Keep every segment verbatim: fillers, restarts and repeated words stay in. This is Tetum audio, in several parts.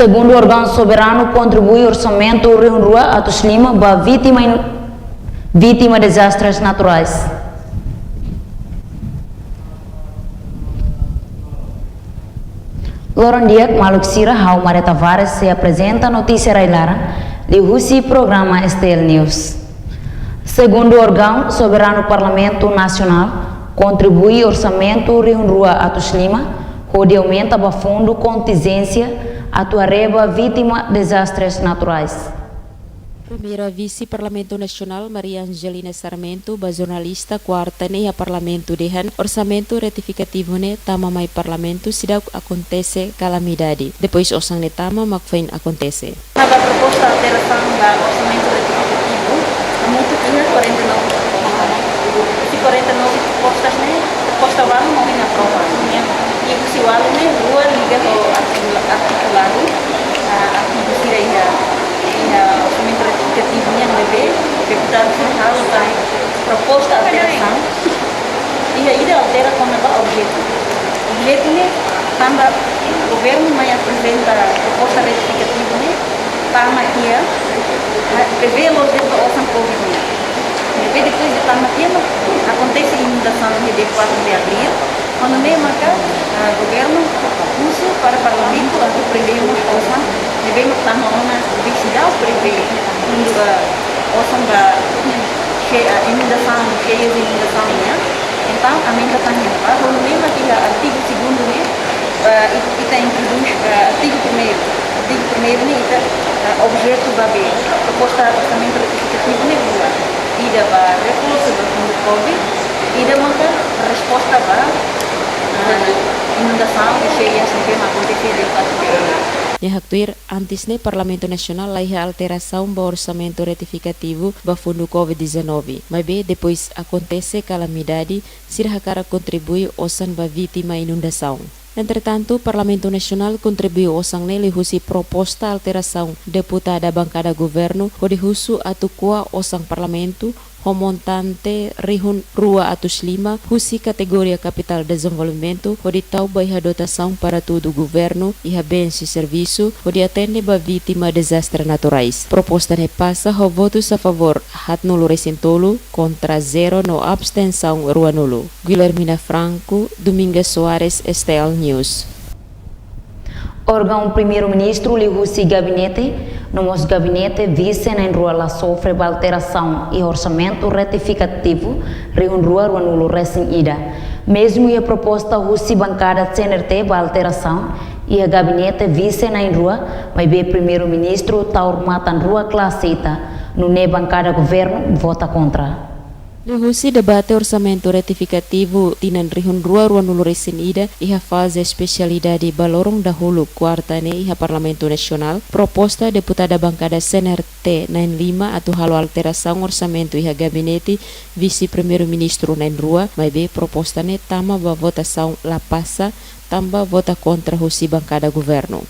Segundu órgaun soberanu kontribui orsamentu rihun rua atus lima ba vítima in-, vítima dezastres naturais. Loron di'ak, maluk sira, ha'u Maria Tavares sei aprezenta notísia rai-laran liuhusi programa S T L News. Segundu órgaun soberanu Parlamentu Nasionál kontribui orsamentu rihun rua atus lima hodi aumenta ba fundu kontinjénsia atu haree ba vítima dezastres naturais. Primeira Vise Parlamentu Nasionál, Maria Angelina Sarmento, ba jornalista, kuarta ne'e iha Parlamentu dehan, orsamentu retifikativu ne'e tama mai Parlamentu seidauk akontese kalamidade. Depois osan ne'e tama mak foin akontese. Tanba proposta alterasaun ba orsamentu retifikativu, hamutuk iha quarenta e nove proposta. Husi quarenta e nove propostas ne'e, proposta ualu mak foin aprova. Ne'e, husi ualu ne'e, rua liga ho artikula-, artikuladu, ah, artigu sira iha, iha orsamentu retifikativu nian ne'ebé, deputadu sira halo sai proposta alterasaun. Iha ida altera kona-ba objetu. Objetu ne'e tanba governu mai aprezenta proposta retifikativu ne'e tama iha, ha, prevee loos de'it ba osan covid nian. Ne'ebé depois de tama tiha mak akontese inundasaun iha dia quatro de abril, kuandu ne'e maka, ah, governu husu para Parlamentu atu prevee mós osan ne'ebé mak tama ona, ne'ebé seidauk prevee kuandu, ah, osan ba che-, ah, inundasaun, cheias inundasaun nian. Entaun, aumenta tan iha ne'ebá, kuandu ne'e mak iha artigu segundu ne'e, ah, it-, ita introdús, ah, artigu primeiru. Artigu primeiru ne'e ita, ah, objetu ba be, proposta orsamentu retifikativu ne'e rua. Ida ba reforsu ba fundu covid, ida maka resposta ba, ah, inundasaun i cheias ne'ebé mak akontese iha dia quatro de abril. Nia haktuir, antes ne'e Parlamentu Nasionál la iha alterasaun ba orsamentu retifikativu ba fundu covid dezanove, maibé depois akontese kalamidade, sira hakarak kontribui osan ba vítima inundasaun. Entretantu, Parlamentu Nasionál kontribui osan ne'e liuhusi proposta alterasaun deputada bankada governu hodi husu atu ko'a osan Parlamentu ho montante rihun rua atus lima husi kategoria kapitál dezenvolvimentu hodi tau ba iha dotasaun para tudu governu iha bens i servisu hodi atende ba vítima dezastre naturais. Proposta ne'e pasa ho votus a favór haatnulu resin tolu, kontra zero no abstensaun ruanulu. Guilhermina Franco, Domingas Soares, S T L News. Órgaun Primeiru-Ministru liuhusi gabinete, no mós gabinete vise na'in-rua la sofre ba alterasaun iha orsamentu retifikativu rihun rua ruanulu resin ida. Mezmu iha proposta husi bankada C N R T ba alterasaun iha gabinete vise na'in-rua, maibé Primeiru-Ministru Taur Matan Ruak la aseita, nune'e bankada governu vota kontra. Liuhusi debate orsamentu retifikativu tinan rihun rua ruanulu resin ida iha faze espesialidade ba loron dahuluk kuarta ne'e iha Parlamentu Nasionál, proposta deputada bankada C N R T na'in-lima atu halo alterasaun orsamentu iha gabinete Vise-Primeiru-Ministru na'in-rua, maibé proposta ne'e tama ba votasaun la pasa, tanba vota kontra husi bankada governu.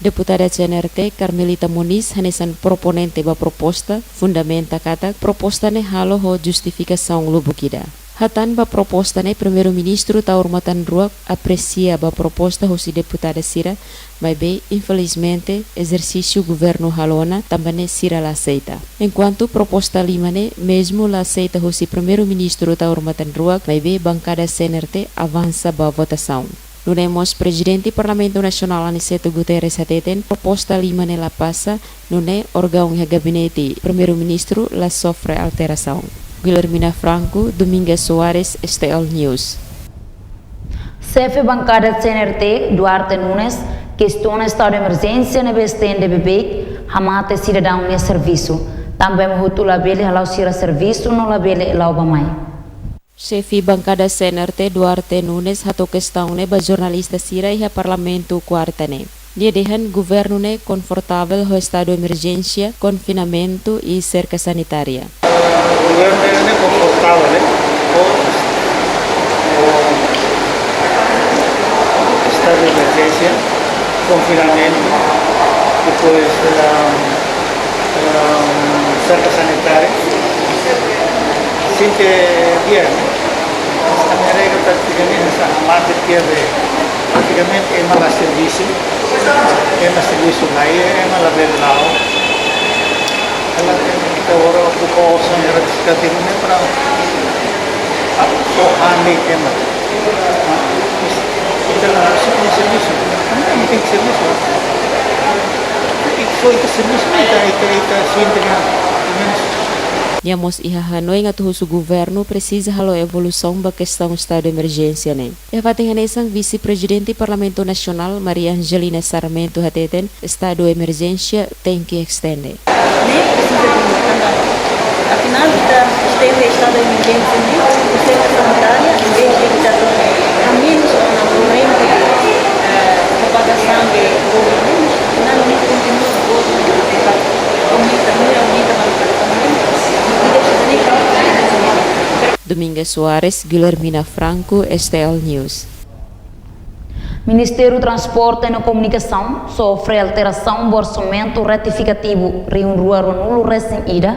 Deputada C N R T, Carmelita Moniz, hanesan proponente ba proposta, fundamenta katak proposta ne'e halo ho justifikasaun lubuk ida. Hatán ba proposta ne'e, Primeiru-Ministru Taur Matan Ruak apresia ba proposta husi deputada sira, maibé, infelizmente, ezersísiu governu halo ona, tanba ne'e sira la aseita. Enkuantu proposta lima ne'e, mezmu la aseita husi Primeiru-Ministru Taur Matan Ruak, maibé bankada C N R T avansa ba votasaun. Nune'e mós Prezidente Parlamentu Nasionál Aniceto Guterres hateten, proposta lima ne'e la pasa, nune'e órgaun iha gabinete Primeiru-Ministru la sofre alterasaun. Guilhermina Franco, Domingas Soares, S T L News. Xefe bankada C N R T, Duarte Nunes, kestiona estadu de emerjénsia ne'ebé estende beibeik, hamate sidadaun nia servisu. Tanba ema hotu labele hala'o sira servisu no labele la'o bá-mai. Xefe bankada C N R T Duarte Nunes hato'o kestaun ne'e ba jornalista sira iha Parlamentu kuarta ne'e. Nia dehan governu ne'e konfortavel ho estadu emerjénsia, konfinamentu i serka sanitária. Governu ne'e konfortavel, eh, ho, ho estadu de emerjénsia, konfinamentu, depois, eh, ehm, serka sanitária. Sente bien, né? Mas também a regra praticamente essa hamate que é de, Antigamente ema la servisu, ema servisu la iha, ema la bele la'o. Ela tem que ter agora buka osan retifikativu ne'e para só hande ema. Ita la, só tem servisu. Ita tem servisu. Só ita servisu, ita, ita, ita siente ka. Nia mós iha hanoin atu husu governu presiza halo evolusaun ba kestaun estadu emerjénsia ne'e. Iha fatin hanesan, Vise-Prezidente Parlamentu Nasionál, Maria Angelina Sarmento, hateten estadu emerjénsia tenke estende. Ne'e presiza de mudansa. Afinál, ita estende estadu emerjénsia ne'e, por ser sanitária, em vez de ita toka a menos na corrente, eh, propagação de Covid, afinal, ne'e kontinua, aumenta, ne'e aumenta, mas aumenta. Dominga Soares, Guilhermina Franco, S T L News. Ministériu Transporte no Komunikasaun sofre alterasaun ba orsamentu retifikativu rihun rua ruanulu resin ida,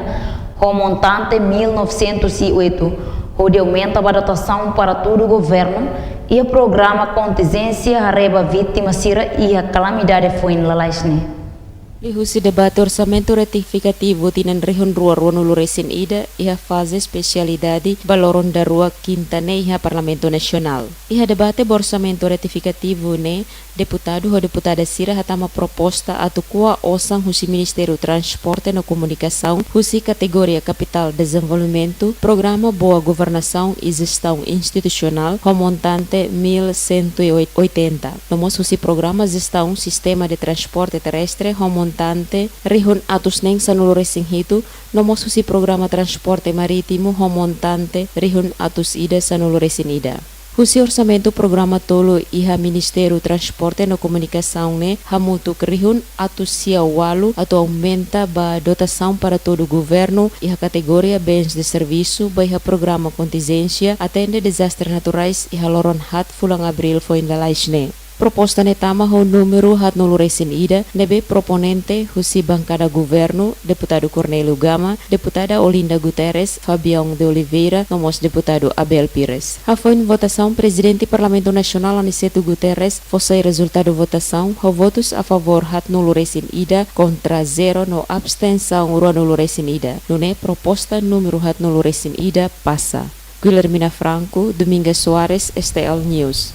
ho montante mil novecentos e oito, hodi aumenta ba dotasaun para todo governu iha programa kontinjénsia haree ba vítima sira iha kalamidade foin lalais ne'e. Liuhusi debate orsamentu retifikativu tinan rihun rua ruanulu resin ida iha faze espesialidade ba loron daruak kinta ne'e iha Parlamentu Nasionál. Iha debate ba orsamentu retifikativu ne'e, deputadu ho deputada sira hatama proposta atu ko'a osan husi Ministériu Transporte no Komunikasaun husi kategoria Kapitál Dezenvolvimentu, Programa Boa Governasaun e Jestaun Institusionál, ho montante mil cento e oitenta. No mós husi programa Jestaun Sistema de Transporte Terrestre, ho montante rihun atus neen sanulu resin hitu, no mós husi programa Transporte Marítimu, ho montante rihun atus ida sanulu resin ida. Husi orsamentu programa tolu iha Ministériu Transporte no Komunikasaun ne'e, hamutuk rihun atus sia ualu atu aumenta ba dotasaun para todo governu iha kategoria bens de servisu ba iha programa kontinjénsia atende dezastre naturais iha loron haat fulan Abríl foin lalais ne'e. Proposta ne'e tama ho númeru haatnulu resin ida, ne'ebé proponente husi bankada governu, Deputadu Cornélio Gama, Deputada Olinda Guterres, Fabião de Oliveira, no mós Deputadu Abel Pires. Hafoin votasaun, Prezidente Parlamentu Nasionál Aniceto Guterres fó sai rezultadu votasaun, ho votus a favór haatnulu resin ida, kontra zero no abstensaun ruanulu resin ida. Nune'e proposta númeru haatnulu resin ida pasa. Guilhermina Franco, Dominga Soares, S T L News.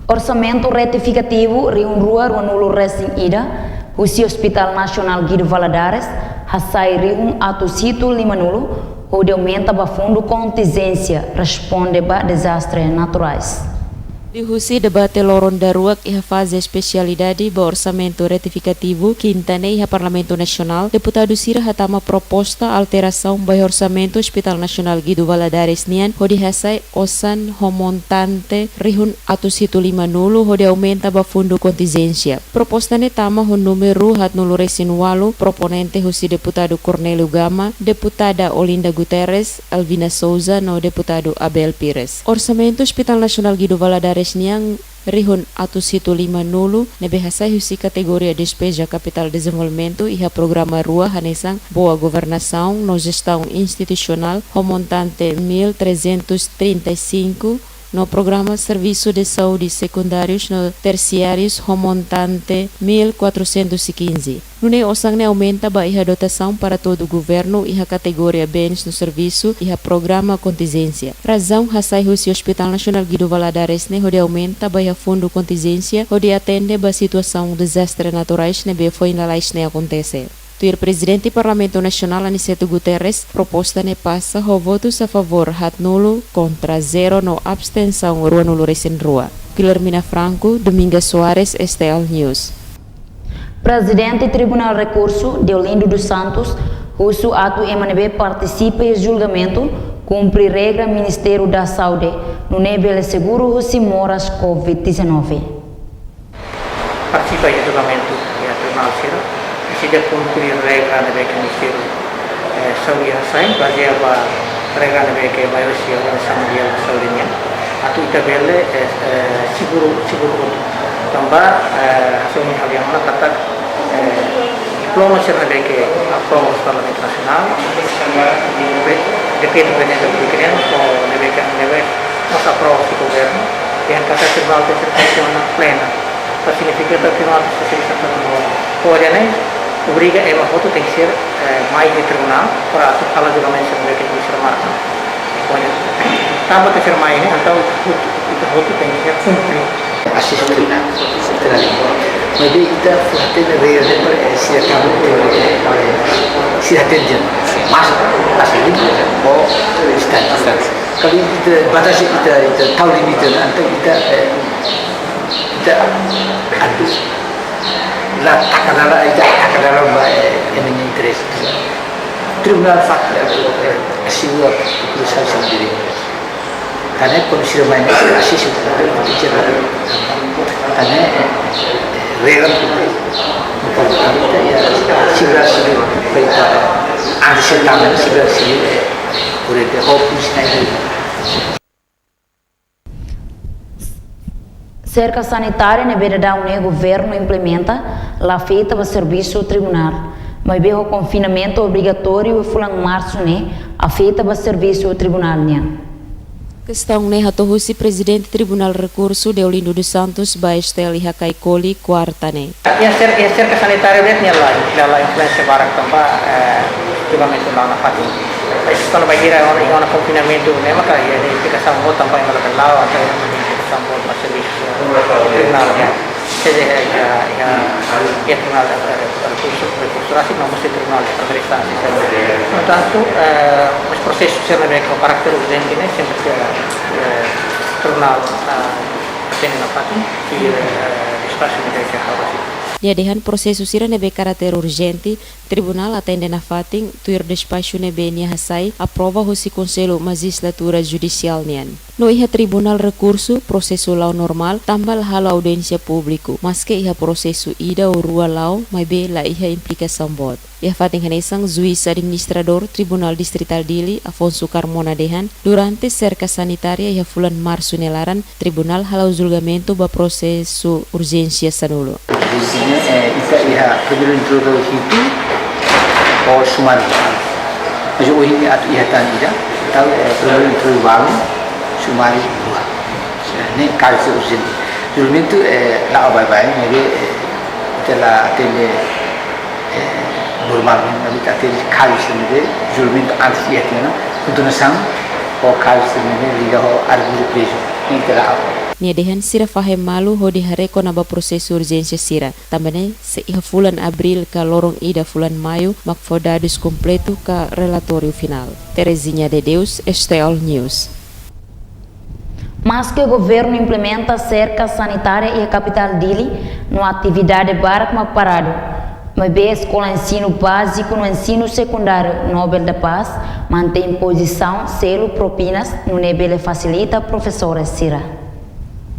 Orsamentu retifikativu rihun rua ruanulu resin ida, husi Hospital Nasionál Guido Valadares, hasai rihun atus hitu limanulu, hodi aumenta ba fundu kontinjénsia responde ba dezastre naturais. Liuhusi debate loron daruak iha faze espesialidade ba orsamentu retifikativu kinta ne'e iha Parlamentu Nasionál, deputadu sira hatama proposta alterasaun ba iha orsamentu Hospital Nasionál Guido Valadares nian, hodi hasai osan ho montante rihun atus hitu limanulu, hodi aumenta ba fundu kontinjénsia. Proposta ne'e tama ho númeru haatnulu resin ualu, proponente husi Deputadu Cornélio Gama, Deputada Olinda Guterres, Alvina Souza no Deputadu Abel Pires. Orsamentu Hospital Nasionál Guido Valadares nian rihun atus hitu limanulu, ne'ebé hasai husi kategoria Despeja Kapitál Dezenvolvimentu iha programa rua hanesan Boa Governasaun no Jestaun Institusionál, ho montante mil trezentos trinta e cinco, no programa Servisu de Saúde Sekundárius no Tersiárius, ho montante mil quatrocentos e quinze. Nune'e osan ne'e aumenta ba iha dotasaun para todo governu iha kategoria bens no servisu iha programa kontinjénsia. Razaun hasai husi Hospital Nasionál Guido Valadares ne'e hodi aumenta ba iha fundu kontinjénsia hodi atende ba situasaun dezastre naturais ne'ebé foin lalais ne'e akontese. Tuir Prezidente Parlamentu Nasionál Aniceto Guterres, proposta ne'e pasa ho votus a favór haatnulu, kontra zero no abstensaun ruanulu resin rua. Guilhermina Franco, Dominga Soares, S T L News. Prezidente Tribunál Rekursu, Deolindo dos Santos, husu atu ema ne'ebé partisipa iha julgamentu, kumpre regra Ministériu da Saúde, nune'e bele seguru husi moras Covid dezanove. Partisipa iha julgamentu iha tribunál sira, presiza kumpre regra ne'ebé ke Ministériu, eh, Saúde hasai, bazeia ba regra ne'ebé ke mai husi Organizasaun Mundiál da Saúde nian. Atu ita bele, eh, eh, seguru, seguru hotu. Tanba, eh, hanesan ohin ha'u dehan ona katak, eh, diploma sira ne'ebé ke aprova husi Parlamentu Nasionál, de-, depende, depende do governu, ou ne'ebé ke, ne'ebé mós aprova husi governu. Yang kata tribunál tenke ser funsiona plena. Atu signifika katak tribunál tenke ser funsiona plena. Hodi nune'e, obriga ema hotu tenke ser, eh, mai iha tribunál, para atu halo julgamentu sira ne'ebé ke ser marka. Hodi, tanba tenke ser mai ne'e, entaun hotu, ita hotu tenke ser kumpre. Asesu tribunál, tribunál. Maibé ita fó hatene regra para, eh, sira kamu, eh, sira hatene. Mas, asesu, o, instante, instante. Kalau ita batasi, ita, ita tau limite, entaun ita, eh, ita atu la taka dalan, ita taka dalan ba, eh, ema nia interese. Tribunál fak, eh, asegura protesaun sira-nia direitu. Tan ne'e kuandu sira mai ne'e sira asesu, ita bicara. Tan ne'e, eh, regra, importante, eh, seguransa sivil, para ita, antes de tanba, seguransa sivil, eh, por exemplo, o polísia na igreja. Serka sanitária ne'ebé daudaun ne'e governu implementa la afeta ba servisu tribunál. Maibé ho konfinamentu obrigatóriu fulan marsu ne'e afeta ba servisu tribunál nian. Kestaun ne'e hato'o husi Prezidente Tribunál Rekursu Deolindo dos Santos ba STL iha Caicoli, kuarta ne'e. Iha ser-, iha serka sanitária de'it nia la, la, la influénsia barak tanba, eh, julgamentu la'o nafatin. Mas kuandu bainhira iha ona, iha ona konfinamentu ne'e maka iha implikasaun boot tanba iha ona la'o, entaun iha implikasaun boot ba servisu tribunál nian. Seja iha, iha, iha tribunál, eh, rekursu, rekursu rasik, no mós tribunál de primeira instância. Portantu, eh, mas prosesu sira ne'ebé ho karáter urjente ne'e sempre ke, eh, tribunál, eh, atende nafatin, i, eh, despaxu ne'ebé ke halo rasik. Nia dehan prosesu sira ne'ebé karáter urjente, tribunál atende nafatin, tuir despaxu ne'ebé nia hasai, aprova husi Konsellu Majistratura Judisiál nian. No iha Tribunál Rekursu, prosesu la'o normál, tanba la halo audiénsia públiku, maske iha prosesu ida ou rua la'o, maibé la iha implikasaun boot. Iha fatin hanesan, Juís Administradór Tribunál Distritál Dili, Afonso Carmona dehan, durante serka sanitária iha fulan marsu nia laran, tribunál hala'o julgamentu ba prosesu urjénsia sanulu. Urjénsia, eh, ita iha primeiru introdutóriu hitu, ho sumáriu. Mas ohin atu iha tan ida, entaun, eh, primeiru introdutóriu balu, sumáriu rua. Ne'e kazu urjente. Julgamentu, eh, la'o baibain, maibé, eh, ita la atende, eh, normalmente, maibé ita atende kazu sira ne'ebé julgamentu antes iha tiha ona, kontinuasaun ho kazu sira ne'ebé liga ho arguidu prezu, ne'e ita la'o. Nia dehan sira fahe malu hodi haree kona-ba prosesu urjénsia sira. Tanba ne'e, se iha fulan Abríl ka loron ida fulan Maiu, mak fó dadus kompletu ka relatóriu finál. Terezinha de Deus, STL News. Maske governu implementa serka sanitária iha kapitál Dili, no atividade barak mak paradu. Maibé Eskola Ensinu Báziku no Ensinu Sekundáriu Nobel da Paz mantein pozisaun selu propinas, nune'e bele fasilita profesores sira.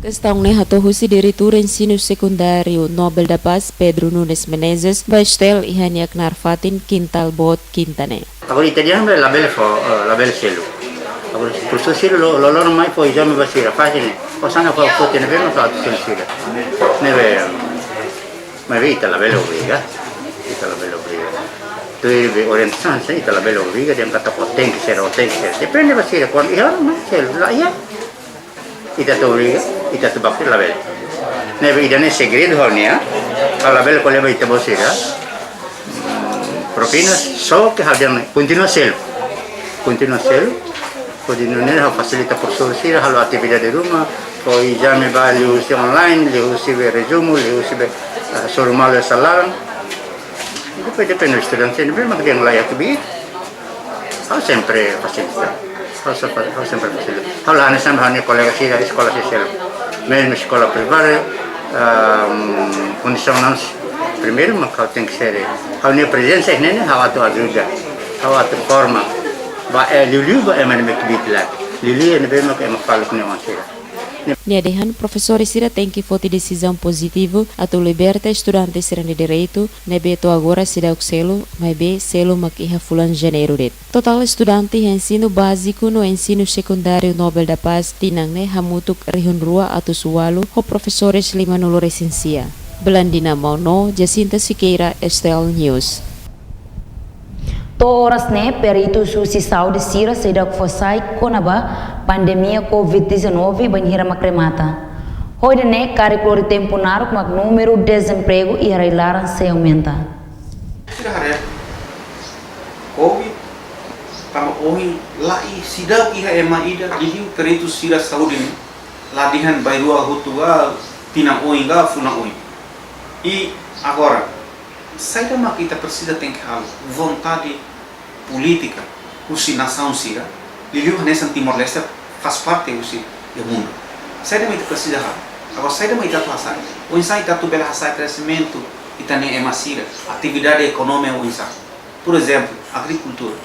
Kestaun ne'e hato'o husi Diretór Ensinu Sekundáriu Nobel da Paz, Pedro Nunes Menezes, ba STL iha nia knaar fatin Kintal Boot, kinta ne'e. Agora ita dehan labele fó, eh, labele selu. Agora profesór sira lo, lo, loron mai fó ezame ba sira, fahe ne'e. Osan fó, fó tiha ne'ebé mak atu selu sira. Ne'ebé, maibé ita labele obriga. Ita labele obriga. Tuir be orientasaun sira, ita labele obriga, dehan katak ó tenke selu, ó tenke selu. Depende ba sira, kuandu iha ona, selu, la iha. Ita atu obriga, ita atu bakti labele. Ne'ebé ida-ne'e segredu ha'u-nian, ha'u labele ko'alia ba ita-boot sira. Propinas, só ke ha'u dehan kontinua selu. Kontinua selu. Kontinua ne'e ha'u fasilita profesór sira, halo atividade ruma, fó ezame ba liuhusi online, liuhusi be rezumu, liuhusi be, ah, soru malu iha sala laran. Depois depende estudante, ne'ebé mak dehan layak be. Ha'u sempre fasilita. Ha'u sempre, ha'u sempre fasilita. Ha'u la hanesan ha'u-nia kolega sira eskola sira seluk. Mezmu eskola privada, ehm, kondisaun ne'e primeiru mak ha'u tenke ser. Ha'u-nia prezensa ne'e, ne'e ha'u atu ajuda. Ha'u atu forma. Ba, eh, liuliu ba ema ne'ebé kbiit laek. Liuliu ne'ebé mak ema faluk ne'e oan sira. Nia dehan profesór sira tenke foti desizaun pozitivu atu liberta estudante sira-nia direitu, ne'ebé to'o agora seidauk selu, maibé selu mak iha fulan Janeiru de'it. Totál estudante iha ensinu báziku no ensinu sekundáriu Nobel da Paz tinan ne'e hamutuk rihun rua atus ualu ho profesores limanulu resin sia. Blandina Mauno, Jacinta Siqueira, STL News. To'o oras ne'e, peritus husi saúde sira seidauk fó sai kona-ba pandemia covid dezanove bainhira mak remata. Hodi nune'e, karik lori tempu naruk mak númeru dezempregu iha rai-laran sei aumenta. Sira haree, covid, tanba ohin laiha seidauk iha ema ida, liuliu peritus sira saúde ne'e, la dehan bainrua hotu ka, tinan oin ka, fulan oin. I agora, saida mak ita presiza tenke halo, vontade polítika husi nasaun sira, liuliu hanesan Timor-Leste faz parte husi iha mundu. Saida mak ita presiza halo. Agora, saida mak ita atu hasai? Oinsá ita atu bele hasai kresimentu ita-nia ema sira, atividade ekonomia oinsá? Por ezemplu, agrikultura.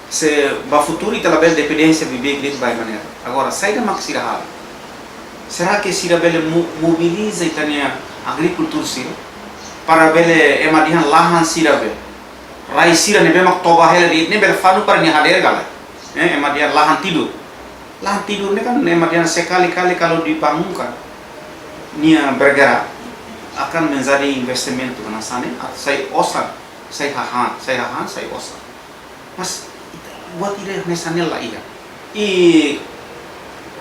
Se ba futuru ita labele dependénsia beibeik de'it ba ema ne'e. Agora, saida mak sira halo? Será que sira bele mo-, mobiliza ita-nia agrikultór sira para bele ema dehan lahan sira be, rai sira ne'ebé mak toba hela de'it ne'e bele fanu para nia hadeer ka lae? Eh, ema dehan lahan tidur. Lahan tidur ne'e kan ema dehan sekali-kali kalau dibangunkan, nia bergerak, akan menjadi investimentu hanesan ne'e, atu sai osan, sai hahán, sai hahán, sai osan. Mas ita, buat ida hanesan ne'e laiha. I,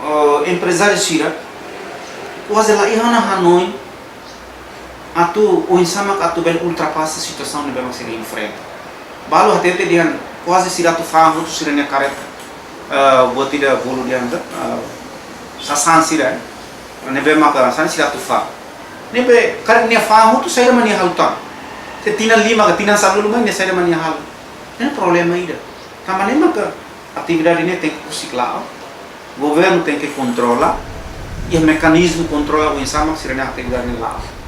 eh, emprezáriu sira kuaze laiha ona hanoin atu oinsá mak atu bele ultrapasa situasaun ne'ebé mak sira enfrenta. Balu hatete dehan kuaze sira atu fa'an hotu sira-nia karreta, eh, buat ida bolu dehan, eh, sasán sira, eh, ne'ebé mak sasán sira atu fa'an. Ne'ebé karik nia fa'an hotu, saida mak nia halo tan? Se tinan lima ka tinan sanulu mai, nia saida mak nia halo? Ne'e problema ida. Tanba ne'e maka atividade ne'e tenke husik la'o. Governu tenke kontrola, iha mekanizmu kontrola oinsá mak sira-nia atividade ne'e la'o.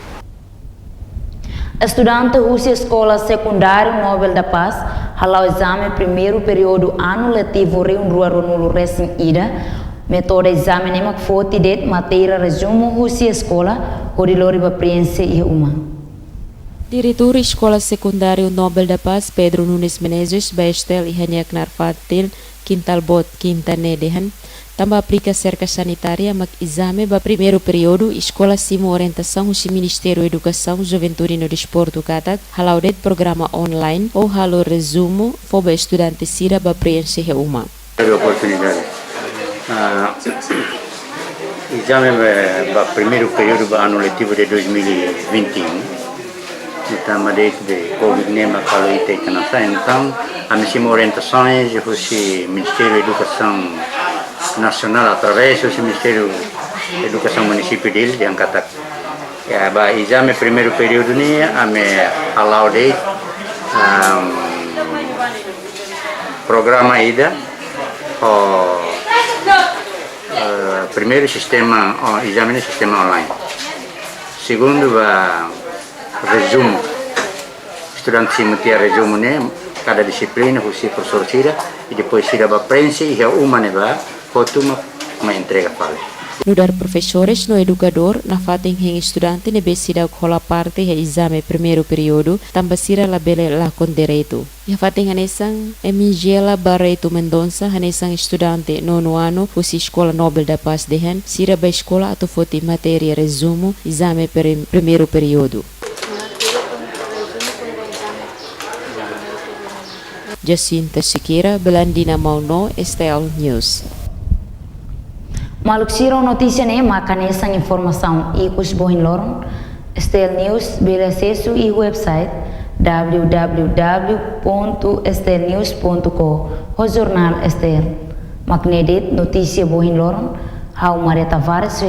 Estudante husi Eskola Sekundáriu Nobel da Paz hala'o ezame primeiru períodu anu letivu rihun rua ruanulu resin ida. Métodu ezame ne'e mak foti de'it matéria rezumu husi eskola hodi lori ba prienxe iha uma. Diretór Eskola Sekundáriu Nobel da Paz, Pedro Nunes Menezes, ba STL iha nia knaar fatin Kintal Boot, Kinta ne'e dehan, tanba aplika serka sanitária mak ezame ba primeiru períodu, eskola simu orientasaun husi Ministériu Edukasaun, Juventude no Desportu katak hala'o de'it programa online ou halo rezumu fó ba estudante sira ba prienxe iha uma. Teve oportunidade. Ah, ezame ba, ba primeiru períodu ba anu letivu de dois mil e vinte e um. Entaun, tanba de'it covid ne'e mak halo ita, ita nasa. Entaun, ami simu orientasaun husi Ministériu Edukasaun Nasionál através husi Ministériu Edukasaun Munisípiu Dili, dehan katak, ya, ba ezame primeiru períodu ne'e, ami hala'o de'it, am, programa ida, ho, eh, primeiru sistema, oh, ezame ne'e sistema online. Segundu ba rezumu. Estudante simu tiha rezumu ne'e, kada dixiplina, husi profesór sira, i depois sira ba prienxe iha uma ne'ebá, hotu mak mai entrega fali. Nu'udar profesores no edukadór, nafatin hein estudante ne'ebé seidauk hola parte iha ezame primeiru períodu, tanba sira labele lakon direitu. Iha fatin hanesan, Emigela Barreto Mendonça, hanesan estudante nonu anu husi Eskola Nobel da Paz dehan, sira ba eskola atu foti matéria rezumu ezame prim-, primeiru períodu. Jacinta Siqueira, Belandina Mauno, STL News. Maluk sira, notísia ne'e mak hanesan informasaun ikus ba ohin loron. STL News bele asesu iha website w w w pontu s t l news pontu co ho jornál STL. Mak ne'e de'it notísia ba ohin loron, ha'u Maria Tavares,